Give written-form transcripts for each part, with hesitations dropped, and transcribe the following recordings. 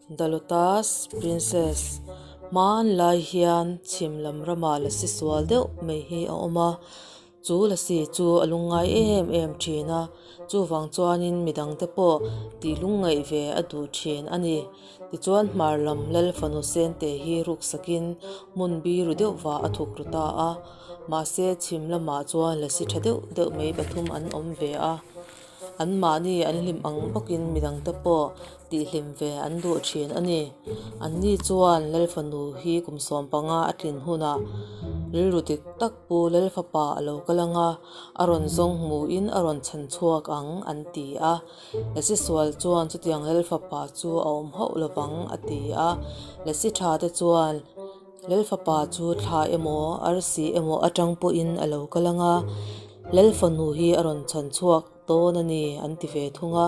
The Lotus Princess Hmanlai hian chhim lam ramah lasi sual deuh mai hi a awm a, chu lasi chu a lungngai em em thin a, chuvang chuanin midangte pawh tih lungngaih ve a duh thin a ni. Tichuan hmar lam lal fanu sente hi ruksakin hmun biru deuhvah a thuk ru ta a, mahse chhim lamah chuan lasi tha deuh deuh mai pathum an awm ve a. Anmahni an hlim ang bawkin midangte pawh tihhlim ve an duh thin a ni. Anni chuan Lal fanu hi kum 15 a tlin hunah rilru dik tak pu Lal fapa a lo kal ang a, a rawn zawng hmuhin a rawn chhan chhuak ang an ti a. Lasi sual chuan chutiang Lal fapa chu a awm hauh lovang a ti a. Lasi tha te chuan Lal fapa chu thla emaw arsi emaw atang pawhin a lo kal ang a, Lal fanu hi a rawn chhan chhuak dawn a ni an ti ve thung a.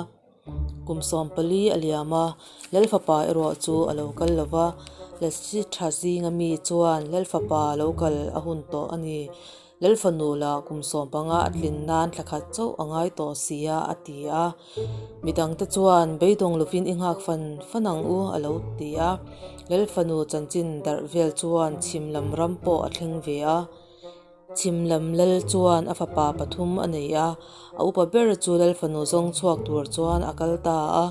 Kum 14 a liam a, Lal fapa erawh chu a lo kal lo va, Lasi tha zinga mi chuan Lal fapa lo kal a hun tawh a ni. Lal fanu lah kum 15 a tlin nan thla khat chauh a ngai tawh si a, a ti a. Midangte chuan beidawng lovin i nghak fan fan ang u, a lo ti a. Lal fanu chanchin darh vel chuan chhim lam ram pawh a thleng ve a. Chhim lam lal chuan a fapa pathum a nei a, a upa ber chu lal fanu zawng chhuak tur chuan a kal ta a.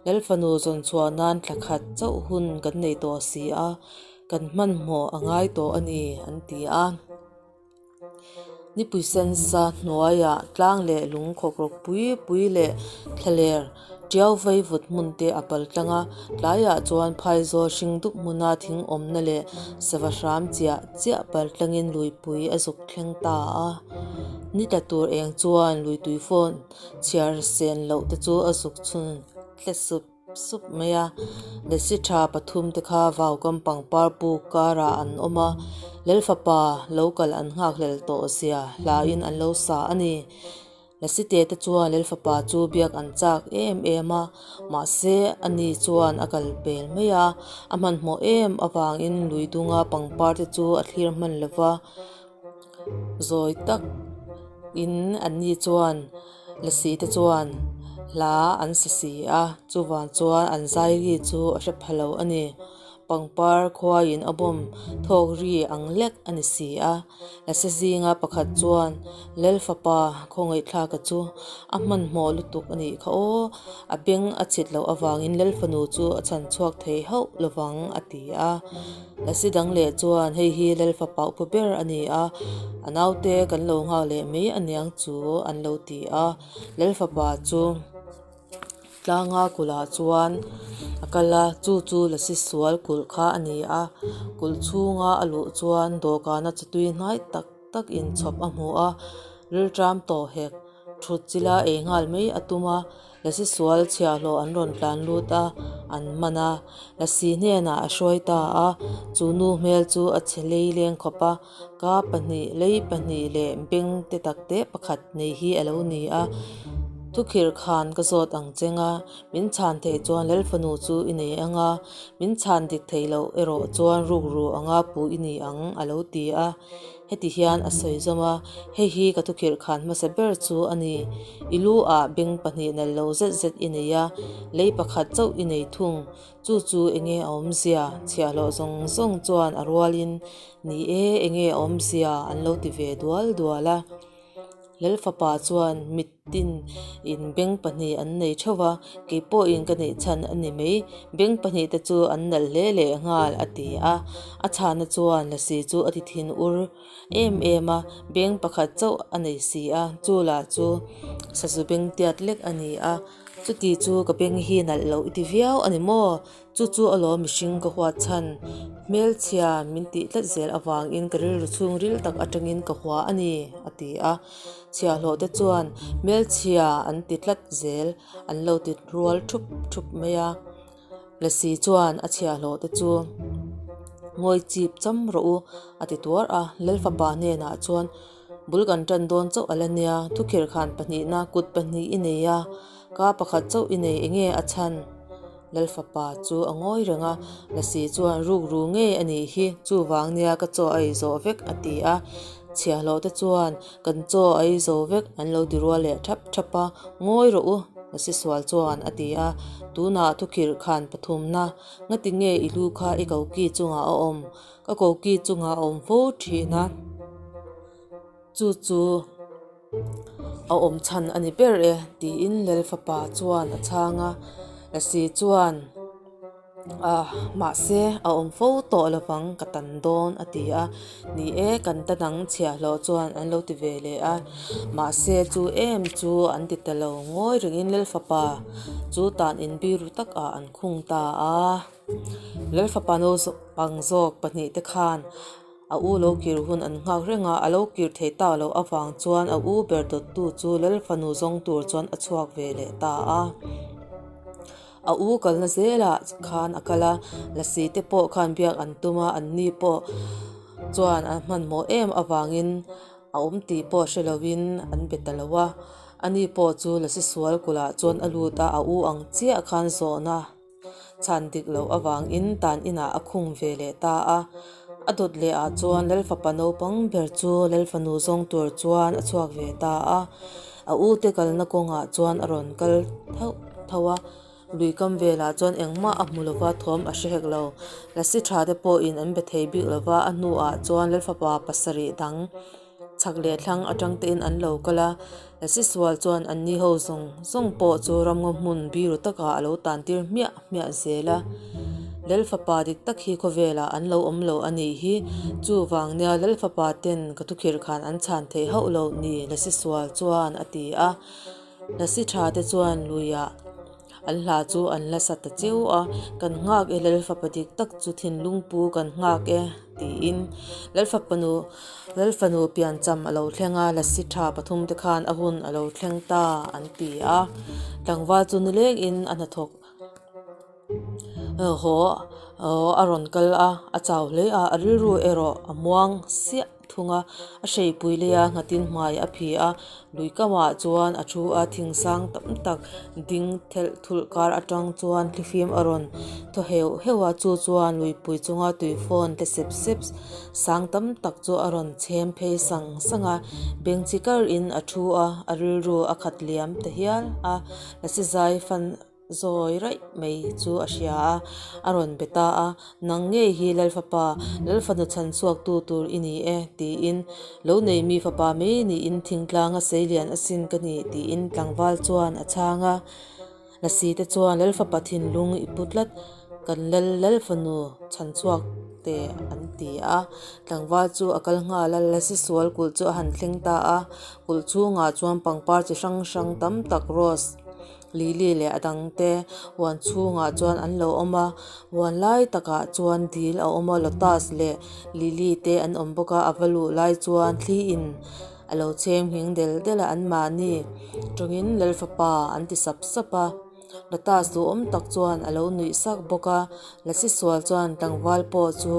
Lal fanu zawn chhuah nan thla khat chauh hun kan nei tawh si a, kan hmanhmawh a ngai tawh a ni, an ti a. Nipui sensa hnuaiah tlang leh lung khawkrawk pui pui leh thlaler tiau vei vut hmun te a pal tlang a, tlaiah chuan phaizawl hring dup hmuna thing awmna leh sava hram chiah chiah pal tlangin luipui a zuk thleng ta a. Ni tla tur eng chuan luitui phone chhiar sen loh te chu a zuk chhun tle sup sup mai a, lasi tha pathum te kha vaukam pangpar puk karah an awm a, Lal fapa lo kal an nghakhlel tawh zia hlain an lo sa a ni. Lasi te te chuan Lal fapa chu biak an chak em em a, mahse ani chuan a kal pel mai a, a hmanhmawh em avangin lui dunga pangpar te chu a thlir hman lo va, zawi tak in anni chuan Lasi te chuan hla an sa si a, chuvang chuan an zai ri chu a hre pha lo a ni. Pangpar khuaiin a bawm thawk ri ang lek a ni si a. Lasi zinga pakhat chuan Lal fapa khawngaihthlaka chu a hmanhmawh lutuk a nih kha aw, a beng a chhit loh avangin Lal fanu chu a chhan chhuak thei hauh lovang a ti a. Lasi dang leh chuan hei hi Lal fapa upa ber a ni a, a naute kan lo nghak leh mai aniang chu an lo ti a. Lal fapa chu tlanga kulhah chuan a kal a, chu chu lasi sual kulh kha a ni a. Kulh chhunga a luh chuan dawhkana chawtui hnai tak tak inchhawp a hmu a, rilṭam tawh hek thut chila ei nghal mai a tum a. Lasi sual chhiahhlawh an rawn tlan lut a, an man a. Lasi hnenah a hruai ta a, chu nu hmel chu a chhe lei leng khawp a, ka pahnih, lei pahnih leh beng te tak te pakhat nei hi a lo ni a. Thukhirh khan ka zawt ang cheng a, min chhan theih chuan Lal fanu chu i nei ang a, min chhan dik theih loh erawh chuan rukru anga pu i ni ang a lo ti a. Heti hian a sawi zawm a, Hei hi ka thukhirh khan hmasa ber chu a ni. I lu ah beng pahnih nalh lo zet zet i nei a, lei pakhat chauh i nei thung. Chu chu enge a awmzia? Chhiahhlawh zawng zawng chuan a rualin, Ni e, enge a awmzia? an lo ti ve dual dual a. Lal fapa chuan mit tin in beng pahnih an nei theuh va, kei pawhin ka neih chhan a ni mai, beng pahnih te chu an nalh hle leh nghal a ti a. A chhana chuan lasi chu a ti thin ur em em a, beng pakhat chauh a nei si a, chu lah chu sazu beng tiat lek a ni a, chuti chu ka beng hi nalh loh i ti viau a ni maw? Chu chu alawm mihring ka huat chhan. Hmelchhia min tih tlat zel avangin ka rilru chhungril tak atangin ka hua a ni, a ti a. Chhiahhlawh te chuan hmelchhia an ti tlat zel an lo ti rual thup thup mai a. Lasi chuan a chhiahhlawh te chu ngawi chip cham rawh u, a ti tuar a. Lal fapa hnenah chuan bul kan tan dawn chauh a la nia, thukhirh khan pahnihna kut pahnih i nei a, ka pakhat chauh i nei enge a chhan? Lal fapa chu a ngawi reng a, Lasi chuan rukru ngei a nih hi, chuvang nia ka chaw a ei zawh vek a ti a. Chhiahhlawh te chuan kan chaw a ei zo vek an lo ti rual leh thap thap a, ngawi rawh u. Lasi sual chuan a ti a. Tunah thukhirh khan pathumna, ngati nge i lu kha i koki chungah a awm? Ka koki chungah a awm fo thin a, chu chu a awm chhan a ni ber e, tiin Lal fapa chuan a chhang a. Lasi chuan. Ah, mahse, a awm fo tawh lovang ka tan dawn, a ti a. Ni e, kan ta dang chhiahhlawh chuan an lo ti ve leh a. Mahse, chu em chu an ti ta lo ngawi rengin Lalfapa chu tan inbiru takah an khung ta a. Lalfapa naupang zawk pahnihte khan a u lo kir hun an nghak reng a, a lo kir thei tak loh avang chuan a u ber dawttu chu Lalfanu zawng tur chuan a chhuak ve leh ta a. A u kalna zelah khan a kal a, lasi te pawh khan biak an tum a, an ni pawh chuan an hmanhmawh em avangin a awm tih pawh hre lovin an be ta lo a. Ani pawh chu lasi sual kulhah chuan a lut a, a u ang chiah khan zawhna chhan dik loh avangin tan inah a khung ve leh ta a. A dawt leh ah chuan Lalfapa naupang ber chu Lalfanu zawng tur chuan a chhuak ve ta a. A u te kalna kawngah chuan a rawn kal thauh thauh a, lui kam velah chuan engmah a hmu lova thawm a hre hek lo. Lasi tha te pawhin an be thei bik lova, a hnuah chuan Lalfapa pasarih dang chhak leh thlang atang tein an lo kal a, Lasi sual chuan an ni ho zawng zawng pawh chu ramngaw hmun biru takah a lo tan tir hmiah hmiah zel a. Lalfapa dik tak hi khawvelah an lo awm lo a nih hi. Chuvang nia Lalfapa ten ka thukhirh khan an chhan theih hauh loh ni Lasi sual chuan a ti a. Lasi tha te chuan luiah an hla chu an la sa ta cheu a, Kan nghak e Lalfapa dik tak chu thinlung pu kan nghak e tiin Lalfapanu Lalfanu piancham a lo thleng a, Lasi tha pathum te khan a hun a lo thleng ta an ti a. Tlangval chu nilengin a hnathawk Haw a rawn kal a, a chau hle a, a rilru erawh a muang siah thung a, a hreipui leia nghatin hmai a phi a, lui kamah chuan a thu a, thing sang tam tak ding thelh thulh kar atang chuan thlifim a rawn thaw heuh heuh a, chu chuan luipui chunga tui fawn te sep sep sang tam tak chu a rawn chhem phei sang sang a, bengchhi karin a thu a, a rilru a khat liam ta hial a, lasi zai fan. Zawi raih mai chu a hria a, a rawn be ta a, Nang ngei hi Lalfapa, Lalfanu chhan chhuaktu tur i ni e, tiin, Lo nei mi fapa mai niin thingtlanga seilian asin ka ni, tiin tlangval chuan a chhang a. Lasi te chuan Lalfapa thinlung i pu tlat, kan Lal Lalfanu chhan chhuak teh an ti a. Tlangval chu a kal nghal a, Lasi sual kulh chu a han thleng ta a, kulh chhungah chuan pangpar chi hrang hrang tam tak rose, Lily leh a dangte huan chhungah chuan an lo awm a, huan lai takah chuan dil a awm a, lotus leh lily te an awm bawk a, a va luh lai chuan thli in a lo chhem nghing del del a, anmahni tawngin Lalfapa an ti sap sap a, lotus duhawm tak chuan a lo nuih sak bawk a, lasi sual chuan tlangval pawh chu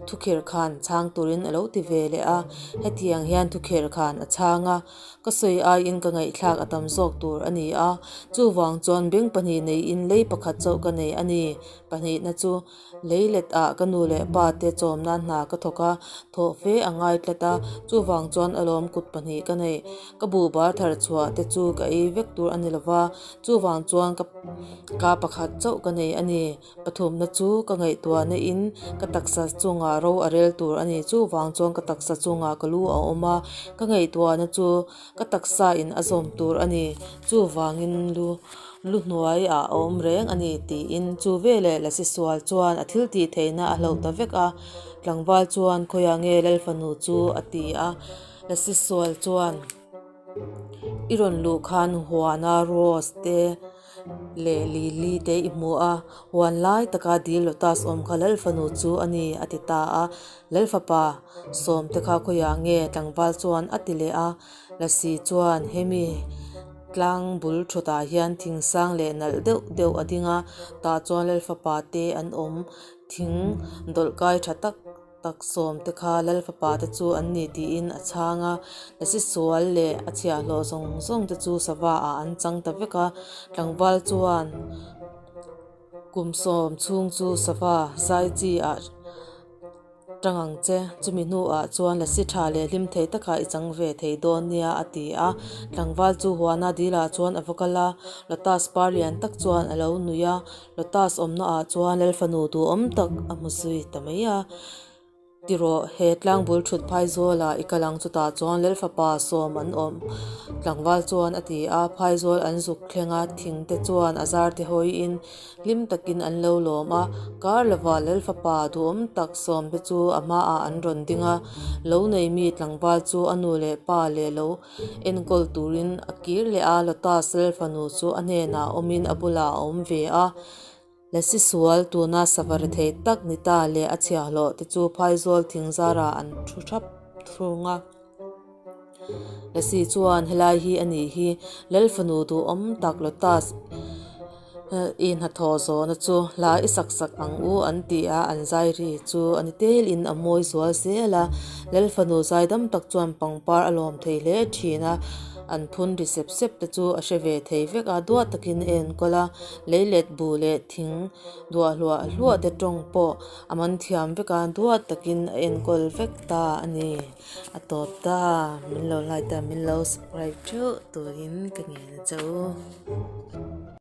thukhirh khan chhang turin a lo ti ve leh a, hetiang hian thukhirh khan a chhang a. Ka sawi aiin ka ngaihthlak a tam zawk tur a ni a, chuvang chuan beng pahnih neiin lei pakhat chauh ka nei a ni. Pahnihna chu lei let ah ka nu leh pa te chawm nan hna ka thawk a, thawh fe a ngai tlat a, chuvang chuan alawm kut pahnih ka nei. Ka buhbar thar chhuah te chu ka ei vek tur a ni lova, chuvang chuan ka ka pakhat chauh ka nei a ni. Pathumna chu ka ngaihtuahna in ka taksa chungah ro a rel tur a ni. Chuvang chuan ka taksa chungah ka lu a awm a, ka ngaihtuahna chu ka taksa in a zawm tur a ni. Chuvangin lu lu hnuai ah a awm reng a ni tiin chu veleh lasi sual chuan a thil tih theihna a hloh ta vek a. Tlangval chuan khawiah nge Lalfanu chu a ti a, lasi sual chuan i rawn luh khan huana rose te leh lili te i hmu a, huan lai taka dil lotus awm kha Lalfanu chu a ni a ti ta a, Lalfapa sawm te kha khawiah nge tlangval chuan a ti leh a, Lasi chuan hemi tlang bul thutah hian thing sang leh nalh deuh deuh a ding a, tah chuan Lalfapa te an awm thing dawlh kai tha tak. Tak sawm te kha Lal fapa te chu an ni tiin a chhang a, lasi sual leh a chhiahhlawh zawng zawng te chu sava ah an chang ta vek a, tlangval chuan kum sawm chhung chu sava zai chi ah. Tang ang che, chumi hnuah chuan lasi tha leh hlim thei takah i chang ve thei dawn nia a ti a. Tlangval chu huana dilah chuan a va kal a, lotus par lian tak chuan a lo nuih a, lotus awmna ah chuan Lalfanu duhawm tak a hmu zui ta mai a. Tirawh, he tlang bul thut phaizawl-ah i kal ang chutah chuan Lalfapa sawm an awm tlangval chuan a ti a, phaizawl an zuk thleng a, thing te chuan a zar te hawiin Hlim takin an lo lawm a, kar lovah Lal fapa duhawm tak sawmte chu a hmaah an rawn ding a, lo nei mi tlangval chu a nu leh pa leh lo enkawl turin a kir leh a, Lotus Lal fanu chu a hnenah awmin a bulah a awm ve a, Lasi sual tuna sava rethei tak ni ta leh a chhiahhlawh te chu phaizawl thing zarah an thu thap thung a. Lasi chuan helai hi a nih hi Lal fanu duhawm tak Lotus i hnathawh zawhna chu hla i sak sak ang u an ti a, an zai ri chu a ni telin a mawi zual zel a, Lal fanu zai dam tak chuan pangpar a lawm thei hle thin a, an phun ri sep sep te chu a hre ve thei vek a, duat takin a enkawl a, leilet buh leh thing duah hluah hluah te tawng pawh a man thiam vek a, duat takin a enkawl vek ta a ni. A tawp ta, min lo like a, min lo subscribe theuh turin ka ngen a che u.